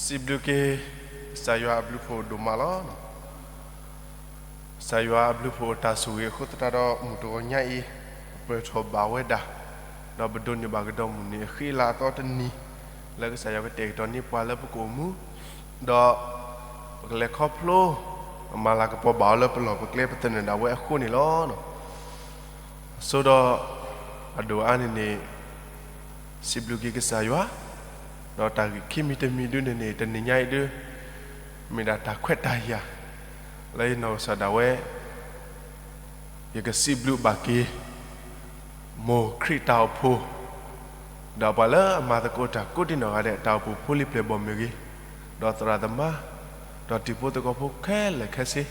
စံးဘျုးက့ၤ ကစၢ်ယွၤအဘျုးဖှိၣ်ဒိၣ်မးလီၤ. ကစၢ်ယွၤအဘျုးဖှိၣ်အတၢ်ဆိၣ်ဂ့ၤအဃိသတးဒီး မုၢ်တဂီၤညါအံၤ ပပၢၢ်ထီၣ်ဘၣ်ဝဲဒၣ်, ဒီးပဒိးန့ၢ်ဘၣ်ကဒီးမုၢ်နံၤအဃံအလၤအသီတနံၤ, လၢကစၢ်ယွၤကတဲာ်ကတီၤန့ၢ်ပှၤလၢပကအိၣ်မူ, ဒီးပကလဲၤခီဖျိ အမၤလၤကပီၤဘၣ်အီၤလၢပလီၢ်ပကျဲပသနၢၣ်ဒၣ်ဝဲအဃိန့ၣ်လီၤ. အဆိဒီး အဒိၣ်အါန့ၣ်န့ၣ် စံးဘျုးက့ၤကစၢ်ယွၤ, ဒီးတၢ်ဂ့ၢ်ခံမံၤတမံၤဒုန့ၣ်န့ၣ် တနံၤညါအံၤဒု မ့ၢ်ဒၣ်တၢ်ခွဲးတၢ်ယာ် လၢယနီၢ်ကစၢ်ဒၣ်ဝဲ ယကစံးဘျုးဘၣ်က့ၤ မိၢ်ခရံာ်တၢ်အိၣ်ဖှိၣ် ဒီးပှၤလၢအမၤသကိးတၢ်ကိးဒံနီၢ်ဂၤဒဲး တၢ်အိၣ်ဖှိၣ်ဖိလံၤပျဲၢ်ဘီၣ်မ့ၢ်ဂ့ၤ, ဒီးသရၣ်သမါ, ဒီးတံၤဖိသကိးဖိခဲလၢာ်ခဲဆ့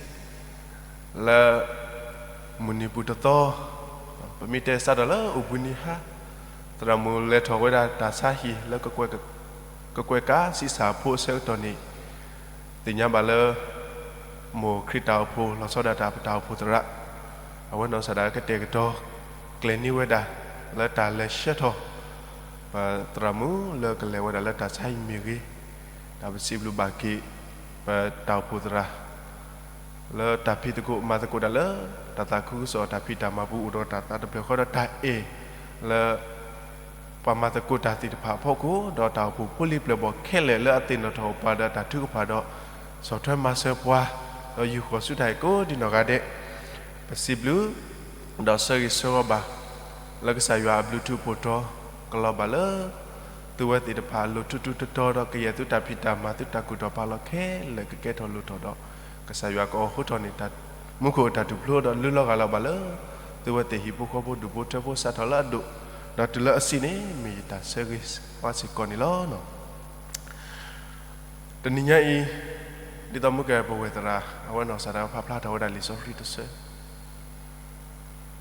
လၢ မုၢ်နံၤပူၤတသီ, ပမ့ၢ်တဲစးထီၣ်လၢအိၣ်ဘှံးနံၤဟါ, သရၣ်မုၣ်လဲၤထီၣ်ဝဲဒၣ်တၢ်ဆါဟံၣ်လၢ ကကွဲးကါဆံးစၢ်ဖိအဆၢကတီၢ်န့ၣ်, သ့ၣ်ညါဘၣ်လၢ မိၢ်ခရံာ်တၢ်အိၣ်ဖှိၣ် လီၤဆီဒၣ်တၢ်ပတၢ်အိၣ်ဖှိၣ်သရၣ်, အဝဲနီၢ်ကစၢ်ဒၣ်ကတဲာ်ကတီၤ ကျဲၤန့ၢ်ဝဲဒၣ် လၢတၢ်လဲၤဆှၢထီၣ် ပသရၣ်မုၣ်လၢကလဲၤဝဲဒၣ်လၢတၢ်ဆါဟံၣ်မ့ၢ်ဂ့ၤ, တၢ်ပစံးဘျုးဘၣ်က့ၤ ပတၢ်အိၣ်ဖှိၣ်သရၣ် လၢတၢ်ဖံးသကိးမၤသကိးတၢ်လၢ တၢ်သးခုကစီၣ်တၢ်ဖံးတၢ်မၤပူၤအိၣ်ဒီးတၢ်သးတဖျၢၣ်ဃီဒီးတၢ်အဲၣ် လၢ ပှၤမၤသကိးတၢ်သ့ၣ်တဖၣ်အဖီခိၣ် ဒီးတၢ်အိၣ်ဖှိၣ်ဖိလံၤပျဲၢ်ဘီၣ်ခဲလၢာ်လၢအသ့ၣ်နီၣ်ထီၣ်ပှၤဒီးတၢ်ထုကဖၣ်ဒီး ဆီၣ်ထွဲမၤစၢၤပှၤ ဒီးယူၢ်ဃီၤဆူတၢ်အဲၣ်ကိးဒံနီၢ်ဂၤဒဲး, ပစံးဘျုး ဒီးဆၢဂ့ၤဆၢဝါဘၣ် လၢကစၢ်ယွၤအဘျုးထူးဖှိၣ်တီၤ ကလီၤဘၣ်လၢ သုဝဲသ့ၣ်တဖၣ်အလိၤထူးထူးတီၤတီၤဒီး ကယဲၢ်သုတၢ်ဖံးတၢ်မၤသုတၢ်ကူၣ်ထီၣ်ဖးလီၤခဲလၢာ်ကကဲထီၣ်လိၣ်ထီၣ်ဒီး ကစၢ်ယွၤကအိးထီၣ်န့ၢ် မူခိၣ်အတၢ်ထူၣ်ဖျိဒီးလုၢ်လီၤဂၢ်လီၤဘၣ်လၢ သုဝဲသ့ၣ်ဟံၣ်ဖိဃီဖိဒူၣ်ဖိထၢဖိစးထီၣ်လၢအဒိၣ် ဒီးတုၤလၢအဆံးန့ၣ် မ့ၢ်ယတၢ်ဆၢဂ့ၤဝါစ့ၢ်ကီးန့ၣ်လီၤ. တနံၤညါအံၤ ဒ်သိးမုၢ်ကဲပဝဲၢ်သရၣ် အဝဲနီၢ်ကစၢ်ဒၣ်ဝဲဖးဖျါထီၣ်ဝဲဒၣ်လံာ်စီဆှံတဆၢ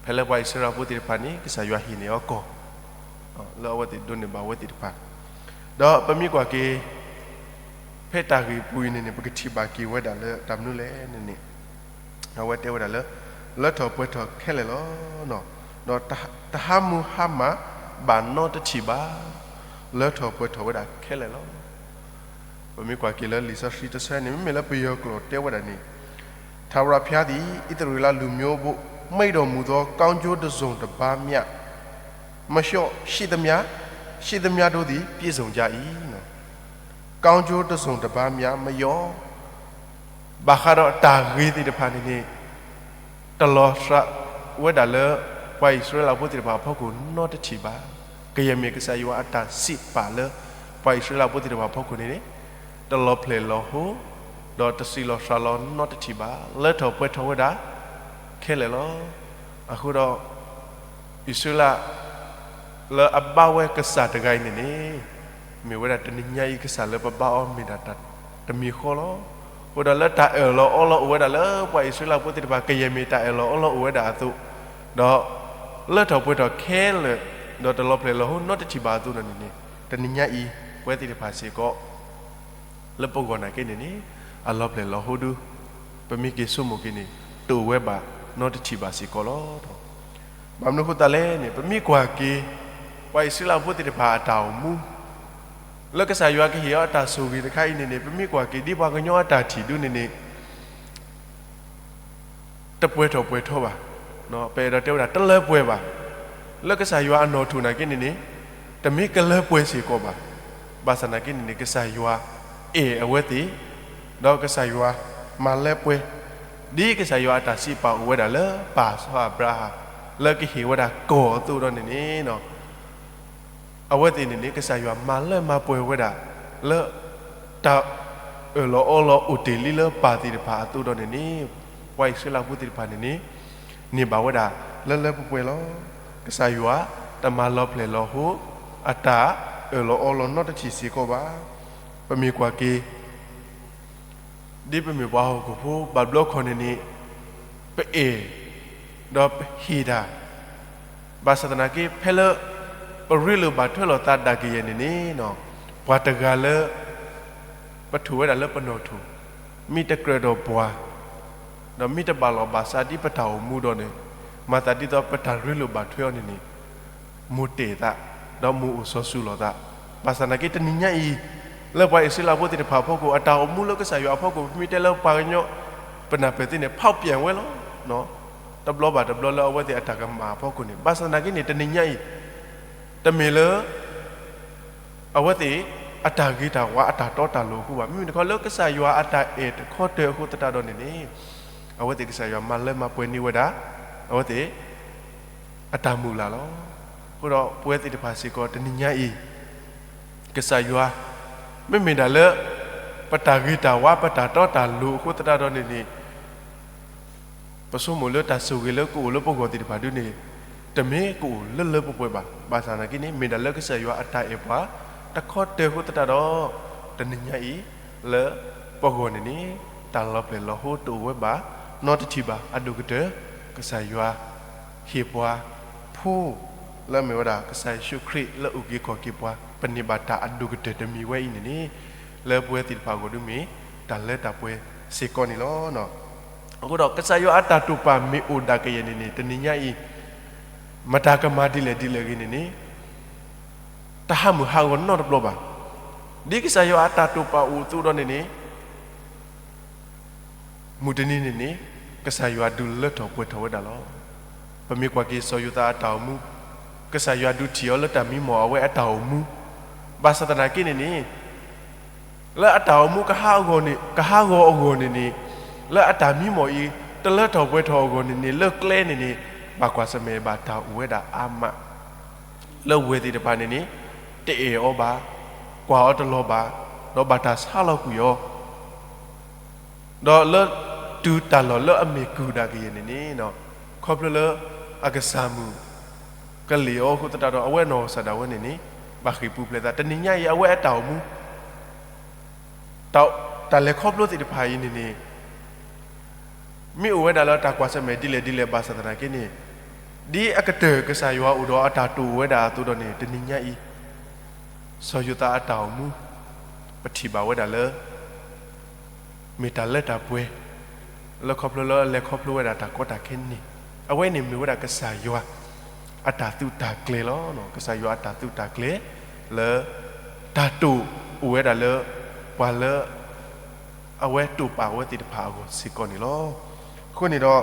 ဖဲလၢပှၤအံၣ်စရ့လးဖိသ့ၣ်တဖၣ်န့ၣ် ကစၢ်ယွၤဟ့ၣ်န့ၢ်အီၤကီၢ် လၢအဝဲသ့ၣ်ဒိးန့ၢ်ဘၣ်ဝဲသ့ၣ်တဖၣ်, ဒီးပမ့ၢ်ကွၢ်က့ၤ ဖဲတၢ်ဂ့ၢ်ပူၤအံၤန့ၣ်န့ၣ် ပကထံၣ်ဘၣ်က့ၤဝဲဒၣ်လၢတၢ်မနုၤလဲၣ်န့ၣ်န့ၣ် အဝဲတဲဝဲဒၣ်လၢ လၢထီၣ်ပှဲၤထီၣ်ခဲလၢာ်လီၤ. ဒီးတဟးမူဟါမၢ်ဘၣ်နီတထံၣ်ဘၣ်, လၢထီၣ်ပှဲၤထီၣ်ဝဲဒၣ်ခဲလၢာ်လီၤ. ပမ့ၢ်ကွၢ်က့ၤလၢလံာ်စီဆှံတဆၢန့ၣ် မ့မ့ၢ်လၢပယီၤကျိာ်တဲဝဲဒၣ်န့ၣ်, ထာဝရဘုရားသည် ဣသရေလလူမျိုးဘိ မိန့်တော်မူသော ကောင်းကျိုးတစ်စုံတစ်ပါးမျှ မရှိသမျှ, ရှိသမျှတို့သည် ပြည့်စုံကြ၏. ကောင်းကျိုးတစ်စုံတစ်ပါးမျှ မရှိ ဘၣ်ဃးဒီးတၢ်ဂ့ၤသ့ၣ်တဖၣ်န့ၣ်န့ၣ် တလီၤစှၤဝဲဒၣ်လၢ ပှၤအံၣ်စရ့လးဖိသ့ၣ်တဖၣ်အဖီခိၣ်နီတထံၣ်ဘၣ်. ကယဲၢ်မ့ၢ်ကစၢ်ယွၤအတၢ်စံးပာ်လၢ ပှၤအံၣ်စရ့လးဖိသ့ၣ်တဖၣ်အဖီခိၣ်န့ၣ်န့ၣ် တလီၤဖျဲၣ်လီၤဟိ ဒီးတစံးလီၤစှၤလီၤနီတထံၣ်ဘၣ်. လၢထီၣ်ပှဲၤထီၣ်ဝဲဒၣ်ခဲလၢာ်လီၤ. အဃိဒီး အံၣ်စရ့လး လၢအဘါဝဲကစၢ်တဂၤအံၤန့ၣ်န့ၣ် မ့ၢ်ဝဲဒၣ်တနံၤညါအံၤကစၢ်လၢပဘါအီၤမ့ၢ်ဒၣ်တၢ်တမံၤဃီလီၤ. အဃိဒီးလၢတၢ်အၢၣ်လီၤအီလီၤအိၣ်ဝဲဒၣ်လၢ ပှၤအံၣ်စရ့လးဖိသ့ၣ်တဖၣ် ကယဲၢ်မ့ၢ်တၢ်အၢၣ်လီၤအီလီၤအိၣ်ဝဲဒၣ်အသိး, ဒီးလၢထီၣ်ပှဲၤထီၣ်ခဲလၢာ်, ဒီးတလီၤဖျဲၣ်လီၤဟိနီတထံၣ်ဘၣ်အသိးန့ၣ်န့ၣ်, တနံၤညါအံၤ ပဝဲသ့ၣ်တဖၣ်စ့ၢ်ကီး လၢပဂီၢ်နာ်က့န့ၣ်န့ၣ် အလီၤဖျဲၣ်လီၤဟိဒု ပမ့ၢ်က့ၤဆိကမိၣ်က့ၤန့ၣ် တအိၣ်ဝဲဘၣ်နီတထံၣ်ဘၣ်စ့ၢ်ကီးလီၤ. ဘၣ်မနုၤအဃိသတးလဲၣ်န့ၣ် ပမ့ၢ်ကွၢ်က့ၤ ပှၤအံၣ်စရ့လးဖိသ့ၣ်တဖၣ်အတၢ်အိၣ်မူ လၢကစၢ်ယွၤကဟ့ၣ်အီၤအတၢ်ဆိၣ်ဂ့ၤတခါအံၤန့ၣ်န့ၣ် ပမ့ၢ်ကွၢ်က့ၤဒ်ပှၤကညီအတၢ်ထံၣ်ဒုန့ၣ်န့ၣ် တပှဲၤထီၣ်ပှဲၤထီဘၣ်, ပအဲၣ်ဒိးတဲဝဲဒၣ်တလၢပှဲၤဘၣ်. လၢကစၢ်ယွၤအနီၣ်ထိၣ်နာ်က့န့ၣ်န့ၣ် တမ့ၢ်ကလၢပှဲၤစ့ၢ်ကီးဘၣ်. ဘၣ်ဆၣ်နာ်က့န့ၣ်န့ၣ် ကစၢ်ယွၤအဲၣ်အဝဲသ့ၣ်, ဒီးကစၢ်ယွၤမၤလၢပှဲၤ ဒ်ကစၢ်ယွၤအတၢ်စံးပာ်အိၣ်ဝဲဒၣ်လၢပၢ်စီၤအၤဘြၤဟၣ် လၢကဟ့ၣ်ဝဲဒၣ်ကီၢ်အသိးဒီးန့ၣ်န့ၣ် အဝဲသ့ၣ်န့ၣ်န့ၣ် ကစၢ်ယွၤမၤလၢမၤပှဲၤဝဲဒၣ် လၢတၢ်အၢၣ်လီၤအီလီၤအိၣ်တ့ၢ်လံလၢပၢ်သ့ၣ်တဖၣ်အသိးဒီးန့ၣ်န့ၣ် ပှၤအံၣ်စရ့လးဖိသ့ၣ်တဖၣ်န့ၣ်န့ၣ် န့ၢ်ဘၣ်ဝဲဒၣ်လၢလၢပှဲၤပှဲၤလီၤ. ကစၢ်ယွၤတမၤလီၤဖျဲၣ်လီၤဟိ အတၢ်အၢၣ်လီၤအီလီၤနီတထံၣ်စ့ၢ်ကီးဘၣ်. ပမ့ၢ်ကွၢ်က့ၤ ဒ်ပမ့ၢ်ပှၤဟီၣ်ခိၣ်ဖိဘၣ်ဘျီခီၣ်န့ၣ်န့ၣ် ပအဲၣ် ဒီးပဟ့ၣ်တၢ်, ဘၣ်ဆၣ်သနာ်က့ ဖဲလၢပရ့လိာ်ဘၣ်ထွဲလိာ်သးဒၣ်ကယဲၢ်န့ၣ်န့ၣ် ပှၤတဂၤလၢ ပထိၣ်ဝဲဒၣ်လၢပနီၣ်ထိၣ် မ့ၢ်တကြၢးဒီးပှၤ ဒီးမ့ၢ်တဘၣ်လီၢ်ဘၣ်စးဒ်ပတၢ်အိၣ်မူဒီးန့ၣ် မၤသးဒ်သိးပတၢ်ရ့လိာ်ဘၣ်ထွဲအီၤန့ၣ်န့ၣ် မိၢ်တဲာ်သး ဒီးမိၢ်အိၣ်စီၤစုၤလိာ်သး, ဘၣ်ဆၣ်သနာ်က့တနံၤညါအံၤ လၢပှၤအံၣ်စရ့လးဖိသ့ၣ်တဖၣ်အဖီခိၣ် အတၢ်အိၣ်မူလၢကစၢ်ယွၤအဖီခိၣ် ပမ့ၢ်တဲလၢပှၤကညီ ပနၢ်ပၢၢ်သ့န့ၣ် ဖောက်ပြန်ဝဲလီၤ. တဘျီဘၣ်တဘျီလၢအဝဲသ့ၣ်အတၢ်ကမၣ်အဖီခိၣ်န့ၣ် ဘၣ်ဆၣ်သနာ်က့န့ၣ် တနံၤညါအံၤ တမ့ၢ်လၢ အဝဲသ့ၣ် အတၢ်ဂ့ၤတၢ်ဝါ အတၢ်တီတၢ်လိၤအဃိဘၣ်. မ့မ့ၢ်တခီလၢကစၢ်ယွၤအတၢ်အဲၣ်တခီတၢၤအဃိသတးဒီးန့ၣ်န့ၣ် အဝဲသ့ၣ်ကစၢ်ယွၤမၤလၢမၤပှဲၤန့ၢ်ဝဲဒၣ် အဝဲသ့ၣ် အတၢ်မုၢ်လၢ်လီၤ. အဃိဒီးပဝဲသ့ၣ်တဖၣ်စ့ၢ်ကီးတနံၤညါအံၤ ကစၢ်ယွၤ မ့မ့ၢ်ဒၣ်လၢ ပတၢ်ဂ့ၤတၢ်ဝါ ပတၢ်တီတၢ်လိၤအဃိသတးဒီးန့ၣ်န့ၣ် ပဆိကမိၣ်လၢတၢ်ဆိၣ်ဂ့ၤလၢကအိၣ်လၢပဂီၢ်သ့ၣ်တဖၣ်ဒုန့ၣ် တမ့ၢ်ကအိၣ်လၢလၢပှဲၤပှဲၤဘၣ်. ဘၣ်ဆၣ်သနာ်က့န့ၣ် မ့ၢ်ဒၣ်လၢကစၢ်ယွၤအတၢ်အဲၣ်ပှၤ တခီတၢၤအဃိသတးဒီး တနံၤညါအံၤ လၢပဂီၢ်န့ၣ်န့ၣ် တၢ်လီၤပျဲၢ်လီၤဟိတအိၣ်ဝဲဘၣ် နီတထံၣ်ဘၣ် အဒိၣ်ကတၢၢ် ကစၢ်ယွၤ ဟ့ၣ်ပှၤ ဖိ လၢအမ့ၢ်ဝဲဒၣ် ကစၢ်ယ့ၣ်ၡူးခရံာ်လၢအုၣ်က့ၤခီၣ်က့ၤပှၤ ပန့ၢ်ဘၣ်တၢ်အဒိၣ်ကတၢၢ်တမံၤဝဲအံၤန့ၣ်န့ၣ် လၢပဝဲသ့ၣ်တဖၣ်အဂီၢ်ဒုမ့ၢ် တၢ်လၢတၢ်ပှဲၤစ့ၢ်ကီးန့ၣ်လီၤ. အဃိဒီးကစၢ်ယွၤအတၢ်တိာ်ပာ်မ့ၢ်အိၣ်ဒၣ်ကယဲၢ်န့ၣ်န့ၣ် တနံၤညါအံၤ မတၤကမၤဒ်လဲၣ်ဒ်လဲၣ်ဂ့ၤန့ၣ်န့ၣ် တဟးမုၢ်ဟးဂီၤနီတဘျီဘၣ်. ဒ်ကစၢ်ယွၤအတၢ်တိာ်ပာ်အိၣ်အသိးဒီးန့ၣ်န့ၣ် မုၢ်တနံၤန့ၣ်န့ၣ် ကစၢ်ယွၤဒုးလၢထီၣ်ပှဲၤထီၣ်ဝဲဒၣ်လီၤ. ပမ့ၢ်ကွၢ်က့ၤစီၤယိၤသးအတၢ်အိၣ်မူ ကစၢ်ယွၤဒုးထံၣ်အီၤလၢတၢ်မံမီၢ်အဝဲအတၢ်အိၣ်မူ ဘၣ်ဆၣ်သနာ်က့န့ၣ်န့ၣ် လၢအတၢ်အိၣ်မူကဟးဂီၤအဂီၢ်န့ၣ်န့ၣ် လၢအတၢ်မံမီၢ်အံၤ တလၢထီၣ်ပှဲၤထီၣ်အဂီၢ်န့ၣ်န့ၣ် လၢကျဲန့ၣ်န့ၣ် ဘၣ်ကွၢ်ဆၢၣ်မဲာ်ဘၣ်တၢ်အိၣ်ဝဲဒၣ်အါမး လၢဝဲၢ်သ့ၣ်တဖၣ်န့ၣ်န့ၣ် တအဲၣ်အီၤဘၣ်, ကွၢ်အီၤတလီၤဘၣ်, ဒီးဘၣ်တၢ်ဆါလီၤကွံာ်အီၤ ဒီးလၢတုၤတၢ်လီၢ်လၢအမ့ၢ်ကုၢ်ဒၣ်ကယဲၢ်န့ၣ်န့ၣ် ခီဖျိလၢအကစၢ်မုၣ်ကလ့ၣ်အီၤအဃိသတးဒီး အဝဲအနီၢ်ကစၢ်ဒၣ်ဝဲန့ၣ်န့ၣ် ဘၣ်ဃ့ၢ်ပူၤဖျဲးသး တနံၤညါအံၤ အဝဲအတၢ်အိၣ်မူ တၢ်လဲၤခီဖျိသ့ၣ်တဖၣ်အံၤန့ၣ်န့ၣ် မ့ၢ်အိၣ်ဝဲဒၣ်လၢတၢ်ကွၢ်ဆၢၣ်မဲာ်ဒ်လဲၣ်ဒ်လဲၣ်ဘၣ်ဆၣ်သနာ်က့န့ၣ် ဒ်အကတၢၢ်ကစၢ်ယွၤအိၣ်ဒီးအတၢ်တိာ်အိၣ်ဝဲဒၣ်အသိးဒီးန့ၣ် တနံၤညါအံၤ စီၤယိၤသးအတၢ်အိၣ်မူ ပထံၣ်ဘၣ်ဝဲဒၣ်လၢ မ့ၢ်တၢ်လၢတၢ်ပှဲၤ လၢခီဖျိလၢအလဲၤခီဖျိဝဲဒၣ်တၢ်ကီတၢ်ခဲန့ၣ် အဝဲန့ၣ်မ့ၢ်ဝဲဒၣ်ကစၢ်ယွၤ အတၢ်သုးတၢ်ကျဲၤလီၤ. ကစၢ်ယွၤအတၢ်သုးတၢ်ကျဲၤ လၢ တၢ်တိာ်အိၣ်ဝဲဒၣ်လၢ ပှၤလၢ အဝဲတိာ်ပာ်ဝဲသ့ၣ်တဖၣ်အဂီၢ်စ့ၢ်ကီးန့ၣ်လီၤ. အဃိန့ၣ်ဒီး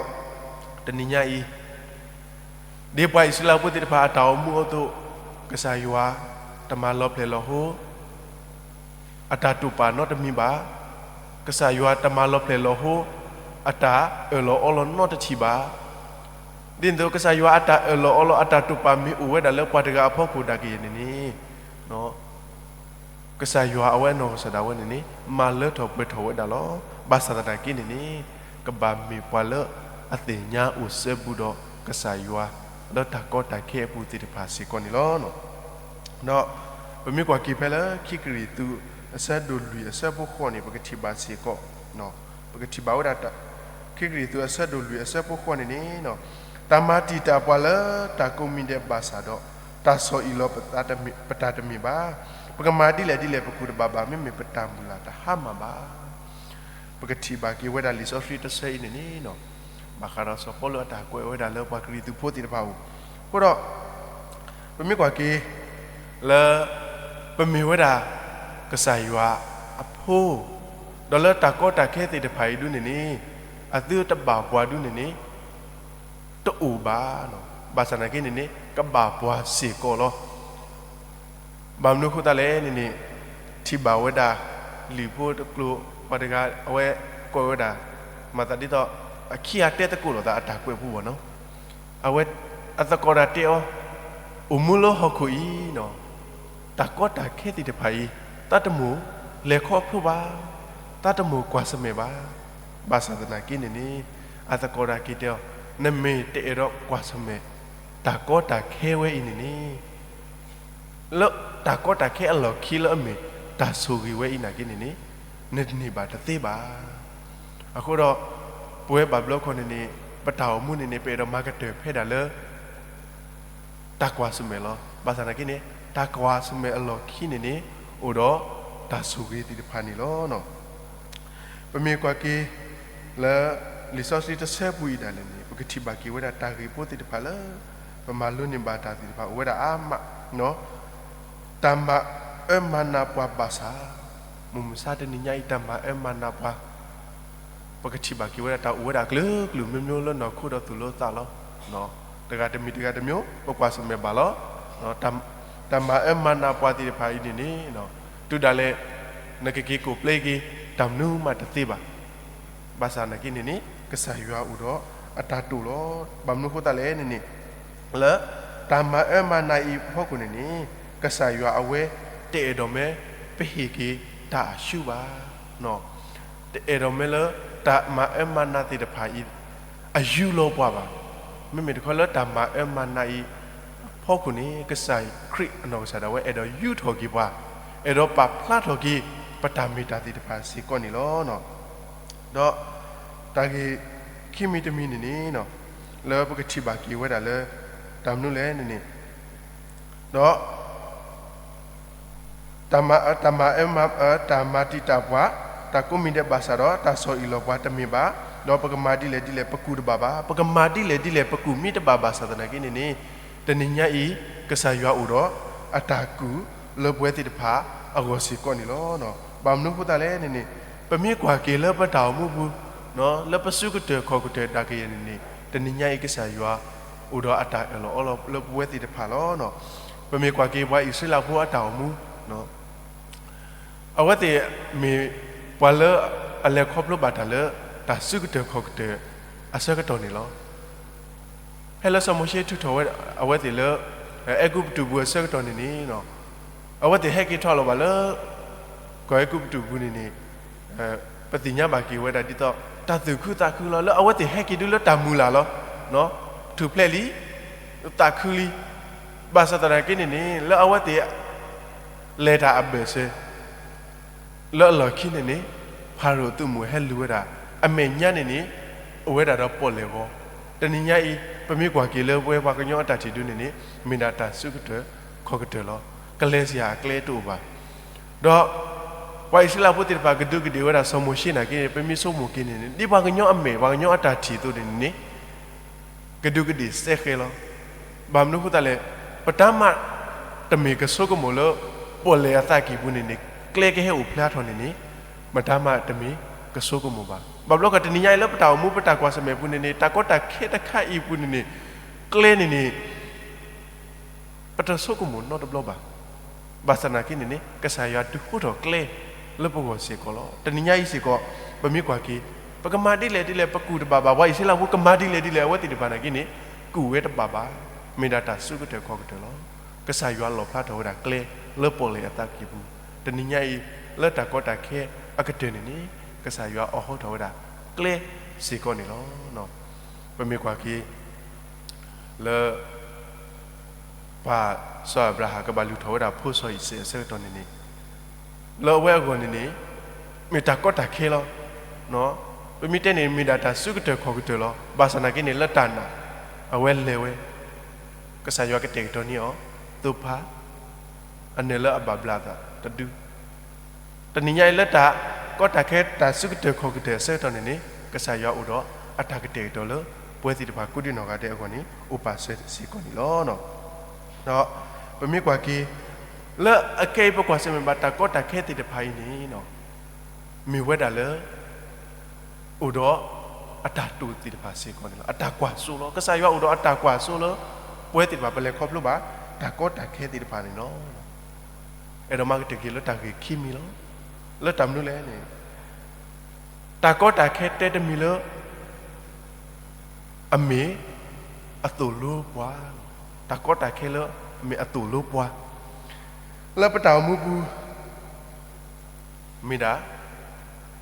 တနံၤညါအံၤ ဒ်ပှၤအံၣ်စရ့လးဖိသ့ၣ်တဖၣ်အတၢ်အိၣ်မူအသိး ကစၢ်ယွၤ တမၤလီၤဖျဲၣ်လီၤဟိ အတၢ်တိာ်ပာ်နီတမံၤဘၣ်. ကစၢ်ယွၤတမၤလီၤဖျဲၣ်လီၤဟိ အတၢ်အၢၣ်လီၤအီလီၤနီတထံၣ်ဘၣ်. ဒ်န့ၣ်အသိး ကစၢ်ယွၤအတၢ်အၢၣ်လီၤအီလီၤ အတၢ်တိာ်ပာ်မ့ၢ်အိၣ်ဝဲဒၣ်လၢပှၤတဂၤအဖီခိၣ်ဒၣ်ကယဲၢ်န့ၣ်န့ၣ် ကစၢ်ယွၤအဝဲအနီၢ်ကစၢ်ဒၣ်ဝဲန့ၣ်န့ၣ် မၤလၢထီၣ်ပှဲၤထီၣ်ဝဲဒၣ်လီၤ. ဘၣ်ဆၣ်သနာ်က့န့ၣ်န့ၣ် ကဘၣ်မ့ၢ်ပှၤလၢအသ့ၣ်ညါအိၣ်စဲဘူးဒီးကစၢ်ယွၤ လၢတၢ်ကီတၢ်ခဲအပူၤသ့ၣ်တဖၣ်စ့ၢ်ကီးန့ၣ်လီၤ. ဒီးပမ့ၢ်ကွၢ်က့ၤဖဲလၢခံကရံၣ်သူး အဆၢဒိၣ်လွံၢ်အဆၢဖိဃိးန့ၣ် ပကထံၣ်ဘၣ်စ့ၢ်ကီး ပကထံၣ်ဘၣ်ဝဲဒၣ် ခံကရံၣ်သူးအဆၢဒိၣ်လွံၢ်အဆၢဖိဃိးန့ၣ်န့ၣ် တၢ်မၤတံာ်တာ်ပှၤလၢတၢ်ကိးမံၤဒဲးဘၣ်ဆၣ်ဒီး တၢ်ဆီၣ်အံၣ်လီၤပသးတမ့ၢ် ပတၢ်တမ့ၢ်ဘၣ်. ပကမၤဒ်လဲၣ်ဒ်လဲၣ် ပကူၣ်တဘၣ်ဘၣ် မ့မ့ၢ်ပတၢ်မုၢ်လၢ်တဟါမၢ်ဘၣ်. ပကထံၣ်ဘၣ်က့ၤဝဲဒၣ်လံာ်စီဆှံတဆၢအံၤန့ၣ်န့ၣ် ဘၣ်ဃးဒီးစီၤပီလူးအတၢ်ကွဲးဝဲဒၣ်လၢပှၤကရံၣ်သူးဖိသ့ၣ်တဖၣ်အအိၣ်. အဃိဒီး ပမ့ၢ်ကွၢ်က့ၤ လၢ ပမ့ၢ်ဝဲဒၣ် ကစၢ်ယွၤအဖိ ဒီးလၢတၢ်ကီတၢ်ခဲသ့ၣ်တဖၣ်အံၤဒုန့ၣ်န့ၣ် အသုတဘၣ်ပှၤဒုန့ၣ်န့ၣ် တအိၣ်ဘၣ်. ဘၣ်ဆၣ်သနာ်က့န့ၣ်န့ၣ် ကဘၣ်ပှၤစ့ၢ်ကီးလီၤ. ဘၣ်မနုၤအဃိသတးလဲၣ်န့ၣ်န့ၣ် ထံၣ်ဘၣ်ဝဲဒၣ် လံာ်ဖိတကျိၤ ပှၤတဂၤအဝဲကွဲးဝဲဒၣ် မၤသးဒ်သိး အခံဂၤတဲသကိးလိာ်သးအတၢ်ကွဲးပူၤဘၣ်နီၤ. အဝဲ အသကိးတၢ်တဲအီၤ အိၣ်မူလၢဟီၣ်ခိၣ်အံၤနီၤ တၢ်ကီတၢ်ခဲသ့ၣ်တဖၣ်အံၤ သးတမိၣ်လဲၤခီဖျိဘၣ်, သးတမိၣ်ကွၢ်ဆၢၣ်မဲာ်ဘၣ်. ဘၣ်ဆၣ်သနာ်က့န့ၣ်န့ၣ် အသကိးတၢ်က့ၤတဲအီၤ နမ့ၢ်တအဲၣ်ဒိးကွၢ်ဆၢၣ်မဲာ် တၢ်ကီတၢ်ခဲဝဲအံၤန့ၣ်န့ၣ် လၢတၢ်ကီတၢ်ခဲအလီၢ်ခံလၢအမ့ၢ်တၢ်ဆိၣ်ဂ့ၤဝဲအံၤနာ်က့န့ၣ်န့ၣ် နန့ၢ်ဘၣ်တသ့ဘၣ်. အဃိဒီး ပဝဲဘၣ်ဘျီခီန့ၣ်န့ၣ် ပတၢ်အိၣ်မူန့ၣ်န့ၣ် ပအဲၣ်ဒိးမၤကတၢၢ်ဖဲဒၣ်လၢ တၢ်ကွၢ်ဆၢၣ်မဲာ်လီၤ. ဘၣ်ဆၣ်သနာ်က့န့ၣ် တၢ်ကွၢ်ဆၢၣ်မဲာ်အလီၢ်ခံန့ၣ်န့ၣ် အိၣ်ဒီးတၢ်ဆိၣ်ဂ့ၤသ့ၣ်တဖၣ်န့ၣ်လီၤ. ပမ့ၢ်ကွၢ်က့ၤ လၢ လံာ်စီဆှံတဆၢပူၤအံၤဒၣ်လဲာ်န့ၣ် ပကထံၣ်ဘၣ်က့ၤဝဲဒၣ်တၢ်ဂ့ၢ်ဖိသ့ၣ်တဖၣ်လၢ ပမၤလိန့ၢ်ဘၣ်တၢ်သ့ၣ်တဖၣ်အိၣ်ဝဲဒၣ်အါမး တၢ်မၤအၢမၤနးပှၤဘၣ်ဆၣ် မုၢ်မဆါတနံၤညါအံၤ တၢ်မၤအၢမၤနးပှၤ, ပကထံၣ်ဘၣ်က့ၤဝဲဒၣ်တၢ်အိၣ်ဝဲဒၣ်အကလုာ်ကလုာ် မျိုးမျိုးလၢနီၢ်ခိဒီးသူၣ်လၢသးလီၤ. တဂၤတမံၤတဂၤတမျိုး ပကွၢ်ဆၢၣ်မဲာ်ဘၣ်လီၤ. တၢ်မၤအၢမၤနးပှၤသ့ၣ်တဖၣ်အံၤန့ၣ်န့ၣ် တုၤဒၣ်လဲာ် နကက့ၤကိးပျဲက့ၤ တၢ်မနုၤမးတသ့ဘၣ်. ဘၣ်ဆၣ်နာ်က့န့ၣ်န့ၣ် ကစၢ်ယွၤအိၣ်ဒီးအတၢ်တိာ်လီၤ. ဘၣ်မနုၤအဃိသတးလဲၣ်န့ၣ်န့ၣ် လၢတၢ်မၤအၢမၤနးအံၤအဖီခိၣ်န့ၣ်န့ၣ် ကစၢ်ယွၤအဝဲတအဲၣ်ဒိးမ့ၢ် ပဟ့ၣ်က့ၤတၢ်အဆူၣ်ဘၣ်. တအဲၣ်ဒိးမ့ၢ်လၢ တၢ်မၤအၢမၤနးသ့ၣ်တဖၣ်အံၤ အယူၢ်လီၤပှၤဘၣ်. မ့မ့ၢ်တခီလၢတၢ်မၤအၢမၤနးအံၤ ဖီခိၣ်န့ၣ် ကစၢ်ခရံာ်အနီၢ်ကစၢ်ဒၣ်ဝဲ အဲၣ်ဒိးယူၢ်ထီၣ်က့ၤပှၤ, အဲၣ်ဒိးပာ်ဖျါထီၣ်က့ၤ ပတၢ်မ့ၢ်တၢ်သ့ၣ်တဖၣ်စ့ၢ်ကီးန့ၣ်လီၤ. ဒီးတၢ်ဂ့ၢ်ခံမံၤတမံၤန့ၣ်န့ၣ် လၢပကထံၣ်ဘၣ်က့ၤဝဲဒၣ်လၢ တၢ်မနုၤလဲၣ်န့ၣ်န့ၣ် ဒီး တၢ်မၤအၢမၤ တၢ်မၤတံာ်တာ်ပှၤ, တၢ်ကိးမံၤဒဲးဘၣ်ဆၣ်ဒီး တၢ်ဆီၣ်အံၣ်လီၤပှၤတမ့ၢ်ဘၣ်, ဒီးပကမၤဒ်လဲၣ်ဒ်လဲၣ် ပကူၣ်တဘၣ်ဘၣ်, ပကမၤဒ်လဲၣ်ဒ်လဲၣ် ပကူၣ်မံတဘၣ်ဘၣ်ဆၣ်သနာ်က့န့ၣ်န့ၣ်, တနံၤညါအံၤ ကစၢ်ယွၤအိၣ်ဒီးအတၢ်ကူၣ်လၢပဝဲသ့ၣ်တဖၣ်အဂီၢ်စ့ၢ်ကီးန့ၣ်လီၤ. ဘၣ်မနုၤအဃိသတးလဲၣ်န့ၣ်န့ၣ်, ပမ့ၢ်ကွၢ်က့ၤလၢပတၢ်အိၣ်မူပူၤ, လၢပစုကတၢၢ်ခီၣ်ကတၢၢ်တၢ်ကယဲၢ်န့ၣ်န့ၣ်, တနံၤညါအံၤကစၢ်ယွၤ အိၣ်ဒီးအတၢ်အၢၣ်လီၤအီလီၤလၢပဝဲသ့ၣ်တဖၣ်လီၤ. ပမ့ၢ်ကွၢ်က့ၤပှၤအံၣ်စရ့လးဖိအတၢ်အိၣ်မူ, အဝဲသ့ၣ်မ့ၢ်ပှၤလၢအလဲၤခီဖျိဘၣ်တၢ်လၢ တၢ်စုကတၢၢ်ခီၣ်ကတၢၢ်အဆၢကတီၢ်န့ၣ်လီၤ. ဖဲလၢစီၤမိၤၡ့ထုးထီၣ်ဝဲအဝဲသ့ၣ်လၢ အဲၤကူပတူးပူၤအဆၢကတီၢ်န့ၣ်န့ၣ်, အဝဲသ့ၣ်ဟဲက့ၤထီၣ်လီၤဘၣ်လၢ ကီၢ်အဲၤကူပတူးပူၤန့ၣ်န့ၣ်, ပသ့ၣ်ညါဘၣ်က့ၤဝဲဒၣ်ဒ်သိး တၢ်သူၣ်ခုသးခုလီၤ. လၢအဝဲသ့ၣ်ဟဲက့ၤဒုလၢတၢ်မုၢ်လၢ်လီၤ. ထူၣ်ဖျဲးလံ, သးခုလံ, ဘၣ်ဆၣ်သနာ်က့န့ၣ်န့ၣ် လၢအဝဲသ့ၣ် လဲၤတၢ်အဘၢၣ်စၢၤ လၢအလီၢ်ခံန့ၣ်န့ၣ်, ဖၤရိၤအသုးမုၢ်ဟဲလူၤဝဲဒၣ်, အမဲာ်ညါန့ၣ်န့ၣ် အိၣ်ဝဲဒၣ်ဒီးပီၣ်လဲၣ်ဂီၤ, တနံၤညါအံၤ ပမ့ၢ်ကွၢ်က့ၤလၢပဝဲပှၤကညီအတၢ်ထံၣ်ဒုန့ၣ်န့ၣ် မ့ၢ်ဒၣ်တၢ်စုကတၢၢ်ခီၣ်ကတၢၢ်လီၤ. ကလဲၤစ့ၢ်အကျဲတအိၣ်ဘၣ်. ဒီးပှၤအံၣ်စရ့လးဖိသ့ၣ်တဖၣ်ကဒူးကဒ့ၣ်ဝဲဒၣ်စီၤမိၤၡ့နာ်က့န့ၣ် ပမ့ၢ်ဆိကမိၣ်က့ၤန့ၣ်န့ၣ် ဒ်ပှၤကညီအမဲာ် ပှၤကညီအတၢ်ထံၣ်အသိးန့ၣ်န့ၣ် ကဒူးကဒ့ၣ်စဲဃဲလီၤ. ဘၣ်မနုၤအဃိသတးလဲၣ်, ပတၢ်မၤတမ့ၢ်ကဆိကမိၣ်လၢ ပီၣ်လဲၣ်အသးကံၢ်ပူၤန့ၣ်န့ၣ် ကျဲကဟဲအိၣ်ဖျါထီၣ်န့ၣ်န့ၣ်, ပတၢ်မၤတမ့ၢ်ကဆိကမိၣ်ဘၣ်. ဘၣ်ဘျီကီးတနံၤညါအံၤလၢပတၢ်အိၣ်မူပတၢ်ကွၢ်ဆၢၣ်မဲာ်ပူၤန့ၣ်န့ၣ် တၢ်ကီတၢ်ခဲတခါအံၤပူၤန့ၣ်န့ၣ်, ကျဲန့ၣ်န့ၣ် ပတဆိကမိၣ်နီတဘျီဘၣ်. ဘၣ်ဆၣ်သနာ်က့န့ၣ်န့ၣ် ကစၢ်ယွၤဒုးဟိထီၣ်ကျဲလၢပဂီၢ်စ့ၢ်ကီးလီၤ. တနံၤညါအံၤစ့ၢ်ကီး ပမ့ၢ်ကွၢ်က့ၤ ပကမၤဒ်လဲၣ်ဒ်လဲၣ် ပကူၣ်တဘၣ်ဘၣ်, ပှၤအံၣ်စရ့လးဖိကမၤဒ်လဲၣ်ဒ်လဲၣ် အဝဲသ့ၣ်တဖၣ်နာ်က့န့ၣ် ကူၣ်ဝဲတဘၣ်ဘၣ်, မ့ၢ်ဒၣ်တၢ်စုကတၢၢ်ခီၣ်ကတၢၢ်လီၤ. ကစၢ်ယွၤလီၣ်ဖျါထီၣ်ဝဲဒၣ်ကျဲလၢပီၣ်လဲၣ်အသးကံၢ်ပူၤ, တနံၤညါအံၤ လၢတၢ်ကီတၢ်ခဲအကတၢၢ်န့ၣ်န့ၣ် ကစၢ်ယွၤအိးထီၣ်ဝဲဒၣ်ကျဲစ့ၢ်ကီးန့ၣ်လီၤ. ပမ့ၢ်ကွၢ်က့ၤ လၢ ပၢ်စီၤအၤဘြၤဟၣ်ကဘၣ်လုၢ်ထီၣ်ဝဲဒၣ်ဖိစီၤအံၤစဲးအဆၢကတီၢ်န့ၣ်န့ၣ်, လၢအဝဲအဂီၢ်န့ၣ်န့ၣ် မ့ၢ်တၢ်ကီတၢ်ခဲလီၤ. ပမ့ၢ်တဲန့ၣ် မ့ၢ်ဒၣ်တၢ်စုကတၢၢ်ခီၣ်ကတၢၢ်လီၤ. ဘၣ်ဆၣ်သနာ်က့န့ၣ် လၢတၢ်နာ် အဝဲလဲၤဝဲ, ကစၢ်ယွၤကတဲာ်ကတီၤန့ၢ်အီၤ သိဖါ အနၢၤလၢအဘၣ်ဘျးအသးတဒု တနံၤညါအံၤလၢတၢ်ကီတၢ်ခဲတၢ်စုကတၢၢ်ခီၣ်ကတၢၢ်အဆၢကတီၢ်န့ၣ်န့ၣ် ကစၢ်ယွၤအိၣ်ဒီးအတၢ်ကတဲာ်ကတီၤလၢ ပဝဲသ့ၣ်တဖၣ်ကိးဒံနီၢ်ဂၤဒဲးအဂီၢ်န့ၣ် အိၣ်ပာ်စၢၤစ့ၢ်ကီးန့ၣ်လီၤ. ဒီးပမ့ၢ်ကွၢ်က့ၤ လၢအခဲအံၤပကွၢ်ဆၢၣ်မဲာ်ဘၣ်တၢ်ကီတၢ်ခဲသ့ၣ်တဖၣ်အံၤန့ၣ် မ့ၢ်ဝဲဒၣ်လၢ အိၣ်ဒီးအတၢ်တိာ်သ့ၣ်တဖၣ်စ့ၢ်ကီးန့ၣ်လီၤ. အတၢ်ကွၢ်စိလီၤ. ကစၢ်ယွၤအိၣ်ဒီးအတၢ်ကွၢ်စိလၢ ပဝဲသ့ၣ်တဖၣ်ပလဲၤခီဖျိဘၣ် တၢ်ကီတၢ်ခဲသ့ၣ်တဖၣ်န့ၣ်လီၤ. အဲၣ်ဒိးမၤကတၢၢ်က့ၤလၢတၢ်ဂ့ၢ်ခံမံၤလီၤ. လၢတၢ်မနုၤလဲၣ်န့ၣ် တၢ်ကီတၢ်ခဲတဲတမံၤလၢ အမ့ၢ်အသိၣ်လိပှၤ, တၢ်ကီတၢ်ခဲလၢအမ့ၢ်အသိၣ်လိပှၤ လၢပတၢ်အိၣ်မူပူၤ မ့ၢ်ဒၣ်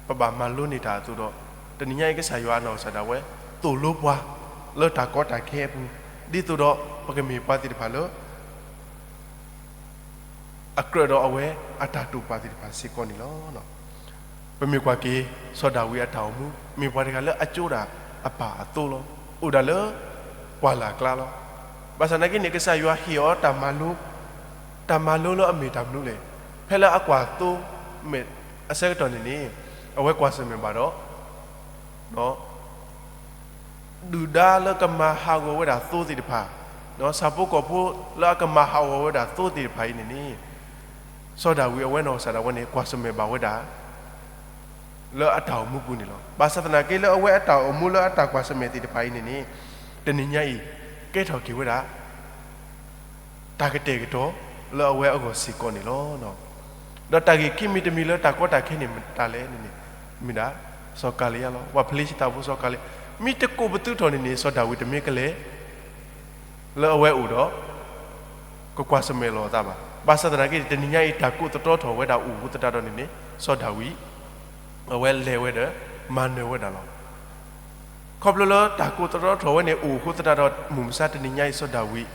ပဘၣ်မၤလိန့ၢ်တၢ်အသိးဒီး တနံၤညါအံၤကစၢ်ယွၤအနီၢ်ကစၢ်ဒၣ်ဝဲ သိၣ်လိပှၤ လၢတၢ်ကီတၢ်ခဲအပူၤ ဒ်သိးဒီးပကမ့ၢ်ပှၤသ့ၣ်တဖၣ်လၢ အကြၢးဒီးအဝဲအတၢ်တိာ်ပာ်သ့ၣ်တဖၣ်စ့ၢ်ကီးန့ၣ်လီၤ. ပမ့ၢ်ကွၢ်က့ၤ စီၤဒၤဝံးအတၢ်အိၣ်မူ မ့ၢ်ပှၤတဂၤလၢအကၠိဒၣ်အပၢ်အသိလီၤ. အိၣ်ဒၣ်လၢပှၢ်လၢ်ကျါလီၤ. ဘၣ်ဆၣ်သနာ်က့န့ၣ် ကစၢ်ယွၤဟ့ၣ်အီၤတၢ်မၤလိ, တၢ်မၤလိလၢအမ့ၢ်တၢ်မနုၤလဲၣ်. ဖဲလၢအကွၢ်သိမဲာ်အဆၢကတီၢ်န့ၣ်န့ၣ် အဝဲကွၢ်ဆၢၣ်မဲာ်ဘၣ်ဒီး ဒုၣ်ဒါလၢကမၤဟးဂီၤဝဲဒၣ်သိသ့ၣ်တဖၣ်, ဆၣ်ဖိကီၢ်ဖိလၢအကမၤဟးဂီၤဝဲဒၣ်သိသ့ၣ်တဖၣ်အံၤန့ၣ်န့ၣ်, စီၤဒၤဝံးအဝဲနီၢ်ကစၢ်ဒၣ်ဝဲန့ၣ် ကွၢ်ဆၢၣ်မဲာ်ဘၣ်ဝဲဒၣ် လၢအတၢ်အိၣ်မူပူၤန့ၣ်လီၤ. ဘၣ်ဆၣ်သနာ်က့လၢအဝဲအတၢ်အိၣ်မူလၢအတၢ်ကွၢ်ဆၢၣ်မဲာ်သ့ၣ်တဖၣ်အံၤန့ၣ်န့ၣ် တနံၤညါအံၤ ကဲထီၣ်က့ၤဝဲဒၣ် တၢ်ကတဲာ်ကတီၤလၢအဝဲအဂီၢ်စ့ၢ်ကီးန့ၣ်လီၤ. ဒီးတၢ်ဂ့ၢ်ခံမံၤတမံၤလၢတၢ်ကီတၢ်ခဲန့ၣ်မတၤလဲၣ်န့ၣ်န့ၣ် မ့ၢ်ဒၣ် စီၤကၤလံယါလီၤ. ပှၤဖလ့ၡသးဖိစီၤကၤလံယါ မ့ၢ်တကိးပသူထီၣ်န့ၣ်န့ၣ် စီၤဒၤဝံးတမ့ၢ်ကလဲၤ လၢအဝဲအိၣ်ဒီး ကကွၢ်ဆၢၣ်မဲာ်လီၤအသးဘၣ်. ဘၣ်ဆၣ်သနာ်က့ တနံၤညါအံၤ တၢ်ကိးသတြီထီၣ်ဝဲဒၣ်အိၣ်အဃိသတးဒီးန့ၣ်န့ၣ် စီၤဒၤဝံး အဝဲလဲၤဝဲဒီး မၤနၢၤဝဲဒၣ်လီၤ. ခီဖျိလၢတၢ်ကိးသတြီထီၣ်ဝဲန့ၣ်အိၣ်အဃိသတးဒီး မုၢ်မဆါတနံၤညါအံၤ စီၤဒၤဝံး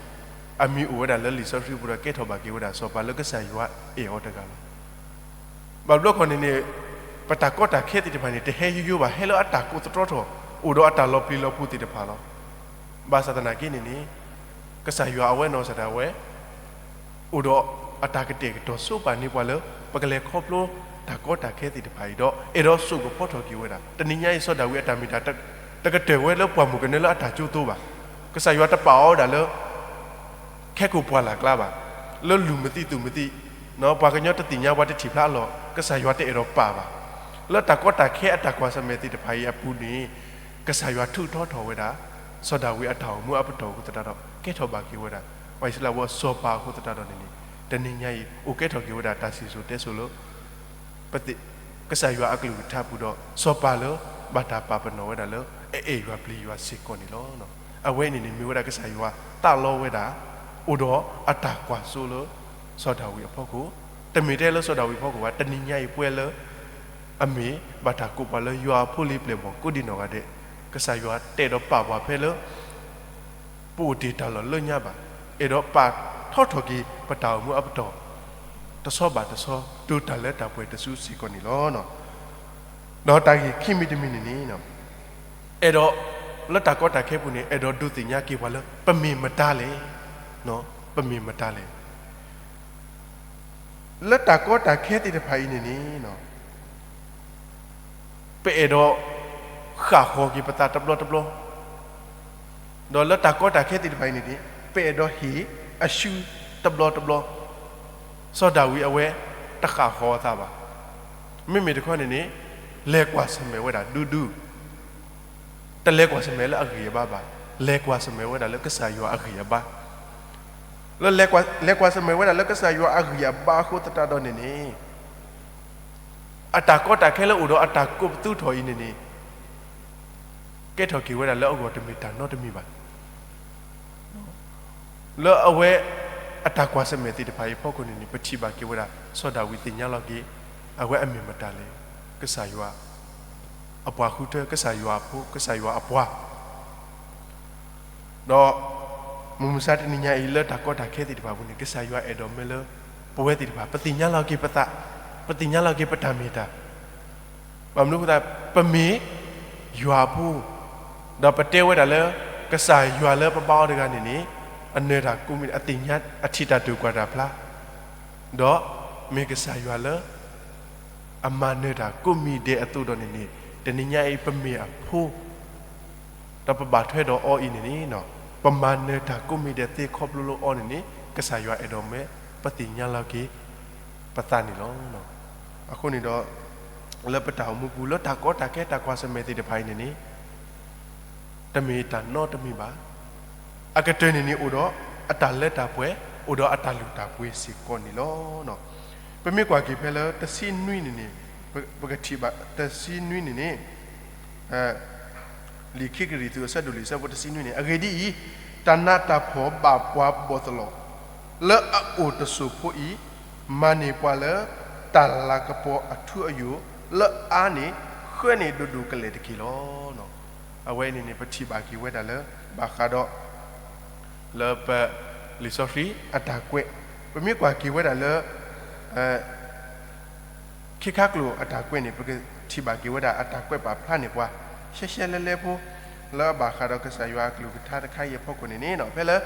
အမံၤအိၣ်ဝဲဒၣ်လၢလံာ်စီဆှံပူၤဒီး ကဲထီၣ်ဘၣ်က့ၤဝဲဒၣ်စီၤပၤလၢကစၢ်ယွၤအဲၣ်အီၤတဂၤလီၤ. ဘၣ်ဘျီခီန့ၣ်န့ၣ် ပတၢ်ကီတၢ်ခဲသ့ၣ်တဖၣ်န့ၣ် တဟဲယိယိဘၣ် ဟဲလၢအတၢ်ကိးသတြီထီၣ် အိၣ်ဒီးအတၢ်လီၤပျံၤလီၤဖုးသ့ၣ်တဖၣ်လီၤ. ဘၣ်ဆၣ်သနာ်က့န့ၣ်န့ၣ် ကစၢ်ယွၤအဝဲနီၢ်ကစၢ်ဒၣ်ဝဲ အိၣ်ဒီးအတၢ်ကတဲာ်ကတီၤဆိပာ်န့ၢ်ပှၤလၢ ပကလဲၤခီဖျိတၢ်ကီတၢ်ခဲသ့ၣ်တဖၣ်အံၤဒီး အဲၣ်ဒိးစိာ်ကဖီထီၣ်က့ၤဝဲဒၣ် တနံၤညါအံၤ စီၤဒၤဝံးအတၢ်မ့ၢ်တၢ် တကတၢၢ်ဝဲလၢပှၢ်မုၢ်ကနၢလၢအတၢ်ကၠိသိဘၣ်. ကစၢ်ယွၤတပာ်အီၤဝဲဒၣ်လၢ ခဲကိာ်ပှၢ်လၢ်ကျါဘၣ်, လၢလူၤမသံသူၣ်မသံ, ပှၤကညီတသ့ၣ်ညါပှၤတထံၣ်ဖျါအလီၢ် ကစၢ်ယွၤတအဲၣ်ဒိးပာ်ဘၣ်. လၢတၢ်ကီတၢ်ခဲအတၢ်ကွၢ်ဆၢၣ်မဲာ်သ့ၣ်တဖၣ်အံၤအပူၤန့ၣ် ကစၢ်ယွၤထုးထီထီၣ်ဝဲဒၣ် စီၤဒၤဝံးအတၢ်အိၣ်မူအပတီၢ်အဃိသတးဒီး ကဲထီၣ်ဘၣ်က့ၤဝဲဒၣ် ပှၤအံၣ်စရ့လးဖိအစီၤပၤအဃိသတးဒီးန့ၣ်န့ၣ် တနံၤညါအံၤ အိၣ်ကဲထီၣ်က့ၤဝဲဒၣ်တၢ်စံၣ်စိၤတဲစိၤလၢ ပသ့ၣ် ကစၢ်ယွၤအကလုၢ်ကထါပူၤဒီး စီၤပၤလၢ ဘၣ်တၢ်ပာ်ပနီၣ်ဝဲဒၣ်လၢ အအဲၣ်ယွၤပျံၤယွၤစ့ၢ်ကီးန့ၣ်လီၤ. အဝဲအံၤန့ၣ်န့ၣ် မ့ၢ်ဝဲဒၣ်ကစၢ်ယွၤသးလီဝဲဒၣ် အိၣ်ဒီးအတၢ်ကွၢ်စိလၢ စီၤဒၤဝံးအဖီခိၣ်, တမ့ၢ်ထဲလၢစီၤဒၤဝံးအဖီခိၣ်ဘၣ်, တနံၤညါအံၤပဝဲလၢ အမ့ၢ်ဘၣ်တၢ်ကိးပှၤလၢယွၤအဖိလံၤပျဲၢ်ဘီၣ်ကိးဒံးနီၢ်ဂၤဒဲး, ကစၢ်ယွၤတအဲၣ်ဒိးပာ်ပှၤဖဲလၢ ပအိၣ်တ့ၢ်တၢ်လီၢ်လၢညါဘၣ်, အဲၣ်ဒိးပာ်ထီထီၣ်က့ၤပတၢ်အိၣ်မူအပတီၢ် တဆီဘၣ်တဆီ ဒိးတၢ်လၢတၢ်ပှဲၤတစုစ့ၢ်ကီးန့ၣ်လီၤ. ဒီးတၢ်ဂ့ၢ်ခံမံၤတမံၤန့ၣ်န့ၣ် အဲၣ်ဒိး လၢတၢ်ကီတၢ်ခဲပူၤန့ၣ် အဲၣ်ဒိးဒုးသ့ၣ်ညါက့ၤပှၤလၢ ပမ့ၢ်မတၤလဲၣ်, ပမ့ၢ်မတၤလဲၣ်. လၢတၢ်ကီတၢ်ခဲသ့ၣ်တဖၣ်အံၤန့ၣ်န့ၣ် ပအဲၣ်ဒိး ဃၣ်ဃီၤက့ၤပသးတဘျီတဘျီ, ဒီးလၢတၢ်ကီတၢ်ခဲသ့ၣ်တဖၣ်အံၤန့ၣ်န့ၣ် ပအဲၣ်ဒိးဟ့ၣ်အရှုံးတဘျီတဘျီ, စီၤဒၤဝံးအဝဲ တဃၣ်ဃီၤအသးဘၣ်. မ့မ့ၢ်တခီန့ၣ်န့ၣ် လဲၤကွၢ်ဆၢၣ်မဲာ်ဝဲဒၣ်ဒူဒူ တလဲၤကွၢ်ဆၢၣ်မဲာ်လၢအဂံၢ်အဘါဘၣ်, လဲၤကွၢ်ဆၢၣ်မဲာ်ဝဲဒၣ်လၢကစၢ်ယွၤအဂံၢ်အဘါ, လၢ လဲၤကွၢ်ဆၢၣ်မဲာ်ဝဲဒၣ်လၢကစၢ်ယွၤအဂံၢ်အဘါအဃိသတးဒီးန့ၣ်န့ၣ် အတၢ်ကီတၢ်ခဲလၢအိၣ်ဒီးအတၢ်ကိးပသူထီၣ်အံၤန့ၣ်န့ၣ် ကဲထီၣ်က့ၤဝဲဒၣ်လၢအဂီၢ်တမ့ၢ်တၢ်နီတမံၤဘၣ်. လၢအဝဲ အတၢ်ကွၢ်ဆၢၣ်မဲာ်သ့ၣ်တဖၣ်အံၤအဖီခိၣ်န့ၣ်န့ၣ် ပထံၣ်ဘၣ်က့ၤဝဲဒၣ် စီၤဒၤဝံးသ့ၣ်ညါလီၤက့ၤ အဝဲအမ့ၢ်မတၤလဲၣ်, ကစၢ်ယွၤ အပှၤဃုထၢ ကစၢ်ယွၤအဖိ ကစၢ်ယွၤအပှၤ ဒီး မုၢ်မဆါတနံၤညါအံၤလၢတၢ်ကီတၢ်ခဲသ့ၣ်တဖၣ်အပူၤန့ၣ် ကစၢ်ယွၤအဲၣ်ဒိးမ့ၢ်လၢ ပဝဲသ့ၣ်တဖၣ် ပသ့ၣ်ညါလီၤက့ၤပသး, ပသ့ၣ်ညါလီၤက့ၤပတၢ်မ့ၢ်တၢ်, ဘၣ်မနုၤအဃိသတး ပမ့ၢ်ယွၤအဖိ, ဒီးပတဲဝဲဒၣ်လၢ ကစၢ်ယွၤလၢပဘါအီၤတဂၤန့ၣ်န့ၣ် အနၢၤတၢ်ကိးမံၤဒဲး အသ့ၣ်ညါ အထံၣ်တၢ်တိာ်ကွၢ်တၢ်ဖျါ ဒီးမ့ၢ်ကစၢ်ယွၤလၢ အမၤနၢၤတၢ်ကိးမံၤဒဲးအသိးဒီးန့ၣ်န့ၣ် တနံၤညါအံၤပမ့ၢ်အဖိ ဒီးပဘၣ်ထွဲဒီးအီၤအံၤန့ၣ်န့ၣ် ပမၤနၢၤတၢ်ကိးမံၤဒဲးသ့ခီဖျိလၢအီၤန့ၣ်န့ၣ် ကစၢ်ယွၤအဲၣ်ဒိးမ့ၢ်ပသ့ၣ်ညါလီၤက့ၤပသးန့ၣ်လီၤ. အဃိန့ၣ်ဒီး လၢပတၢ်အိၣ်မူပူၤ လၢတၢ်ကီတၢ်ခဲတၢ်ကွၢ်ဆၢၣ်မဲာ်သ့ၣ်တဖၣ်အံၤန့ၣ်န့ၣ် တမ့ၢ်တၢ်နီတမံၤဘၣ်. အကတၢၢ်န့ၣ်န့ၣ်အိၣ်ဒီးအတၢ်လၢတၢ်ပှဲၤ အိၣ်ဒီးအတၢ်လုၢ်တၢ်ပှ့ၤစ့ၢ်ကီးန့ၣ်လီၤ. ပမ့ၢ်ကွၢ်က့ၤဖဲလၢတဆံနွံန့ၣ်န့ၣ် ပကထံၣ်ဘၣ်တဆံနွံန့ၣ်န့ၣ် လံာ်ခံကရံၣ်သူးအဆၢဒိၣ်လွံၢ်အဆၢဖိတဆံနွံန့ၣ် အဂ့ၢ်ဒ်အံၤ, တၢ်နးတၢ်ဖှီၣ်ဘၣ်ပှၤဘီၣ်သလီၤ လၢအအိၣ်တစိၢ်ဖိအံၤ မၤန့ၢ်ပှၤလၢ တၢ်လၤကပီၤအထူအယိာ် လၢအါန့ၢ် ဃၢန့ၢ်ဒိၣ်ဒိၣ်ကလဲာ်တက့ၢ်လီၤ. အဝဲန့ၣ်န့ၣ် ပထံၣ်ဘၣ်က့ၤဝဲဒၣ်လၢ ဘၣ်ဃးဒီး လၢပလံာ်စီဆှံအတၢ်ကွဲး, ပမ့ၢ်ကွၢ်က့ၤဝဲဒၣ်လၢ ခ့ခါကျိာ်အတၢ်ကွဲးန့ၣ် ပကထံၣ်ဘၣ်က့ၤဝဲဒၣ်အတၢ်ကွဲးပာ်ဖျါန့ၢ်ပှၤ ရှဲရှဲလဲလဲဖိ လၢအဘၣ်ဃးဒီးကစၢ်ယွၤအကလုၢ်ကထါတခါအံၤအဖီခိၣ်န့ၣ်န့ၣ် ဖဲလၢ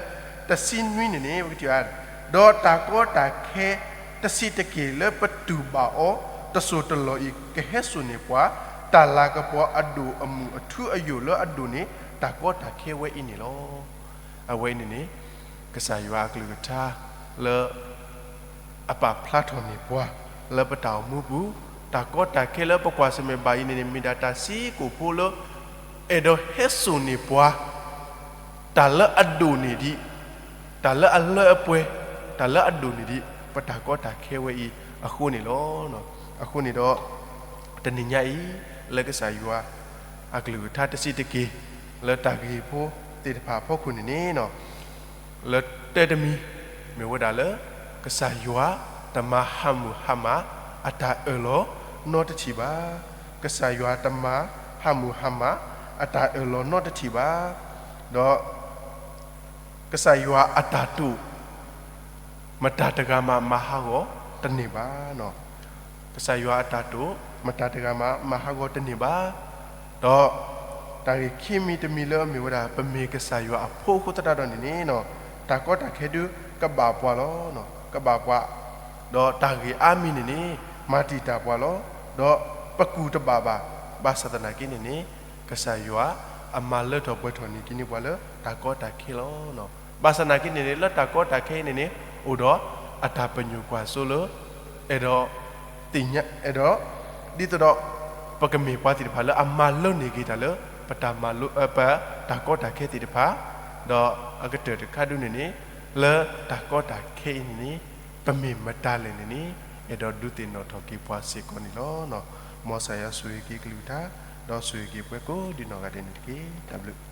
တဆံနွံန့ၣ်န့ၣ် ပကထံၣ်ဘၣ် ဒီးတၢ်ကီတၢ်ခဲတဆံးတက့ၢ်လၢပတူၢ်ဘၣ်အီၤ တစိၢ်တလီၢ်အံၤ ကဟဲစိာ်န့ၢ်ပှၤ တၢ်လၤကပီၤအဒိၣ်အမုၢ်အထူအယိာ်လၢအဒိၣ်န့ၢ် တၢ်ကီတၢ်ခဲဝဲအံၤန့ၣ်လီၤ. အဝဲအံၤန့ၣ်န့ၣ် ကစၢ်ယွၤအကလုၢ်ကထါလၢ အပာ်ဖျါထီၣ်န့ၢ်ပှၤ လၢပတၢ်အိၣ်မူပူၤ, တၢ်ကီတၢ်ခဲလၢပကွၢ်ဆၢၣ်မဲာ်ဘၣ်အံၤန့ၣ်န့ၣ် မ့ၢ်ဒၣ်တၢ်ဆံးကိာ်ဖိလၢ အဲၣ်ဒိးဟဲစိာ်န့ၢ်ပှၤ တၢ်လၢအဒိၣ်န့ၢ်ဒံး, တၢ်လၢအလၢအပှဲၤ, တၢ်လၢအဒိၣ်န့ၢ်ဒံး ပတၢ်ကီတၢ်ခဲဝဲအံၤအဃိန့ၣ်လီၤ. အဃိန့ၣ်ဒီး တနံၤညါအံၤ လၢကစၢ်ယွၤအကလုၢ်ကထါတဆံးတက့ၢ် လၢတၢ်ဂ့ၢ်ဖိသ့ၣ်တဖၣ်အဖီခိၣ်န့ၣ်န့ၣ် လၢတဲတမံၤ မ့ၢ်ဝဲဒၣ်လၢ ကစၢ်ယွၤတမၤဟးမုၢ်ဟးမးအတၢ်အၢၣ်လီၤနီတထံၣ်ဘၣ်. ကစၢ်ယွၤတမၤဟးမုၢ်ဟးမးအတၢ်အၢၣ်လီၤနီတထံၣ်ဘၣ်. ဒီး ကစၢ်ယွၤအတၢ်တိာ် မတၤတဂၤမးမၤဟးဂီၤတန့ၢ်ဘၣ်. ကစၢ်ယွၤအတၢ်တိာ် မတၤတဂၤမးမၤဟးဂီၤတန့ၢ်ဘၣ်. ဒီးတၢ်ဂ့ၢ်ခံမံၤတမံၤလၢအမ့ၢ်ဝဲဒၣ် ပမ့ၢ်ကစၢ်ယွၤအဖိအဃိသတးဒီးန့ၣ်န့ၣ် တၢ်ကီတၢ်ခဲဒုးကဘၣ်ပှၤလီၤ. ကဘၣ်ပှၤ, ဒီးတၢ်ဂ့ၢ်အါမံၤန့ၣ်န့ၣ် မၤတံာ်တာ်ပှၤလီၤ. ဒီးပကူၣ်တဘၣ်ဘၣ်. ဘၣ်ဆၣ်သနာ်က့န့ၣ်န့ၣ် ကစၢ်ယွၤအမၤလၢထီၣ်ပှဲၤထီၣ်န့ၢ်က့ၤန့ၢ်ပှၤလၢတၢ်ကီတၢ်ခဲလီၤ. ဘၣ်ဆၣ်သနာ်က့န့ၣ်န့ၣ် လၢတၢ်ကီတၢ်ခဲအံၤန့ၣ်န့ၣ် အိၣ်ဒီးအတၢ်ပညိၣ်ကွၢ်စိလၢ အဲၣ်ဒိးသ့ၣ်ညါ အဲၣ်ဒိး ဒ်သိးဒီး ပကမ့ၢ်ပှၤသ့ၣ်တဖၣ်လၢအမၤလၢန့ၢ်က့ၤတၢ်လၢ ပတၢ်မၤလိ ပတၢ်ကီတၢ်ခဲသ့ၣ်တဖၣ်, ဒီးအကတၢၢ်တခါဒုန့ၣ်န့ၣ် လၢတၢ်ကီတၢ်ခဲအံၤန့ၣ်န့ၣ် ပမ့ၢ်မတၤလဲၣ်န့ၣ်န့ၣ် အဲၣ်ဒိးဒုးသ့ၣ်နီၣ်ထီၣ်က့ၤပှၤစ့ၢ်ကီးန့ၣ်လီၤ. မ်ကစၢ်ယွၤဆိၣ်ဂ့ၤက့ၤကလုၢ်ကထါ ဒီးဆိၣ်ဂ့ၤက့ၤပှၤကိးဒ်နီၢ်ဂၤဒဲးန့ၣ်တက့ၢ်. တၢ်ဘျုး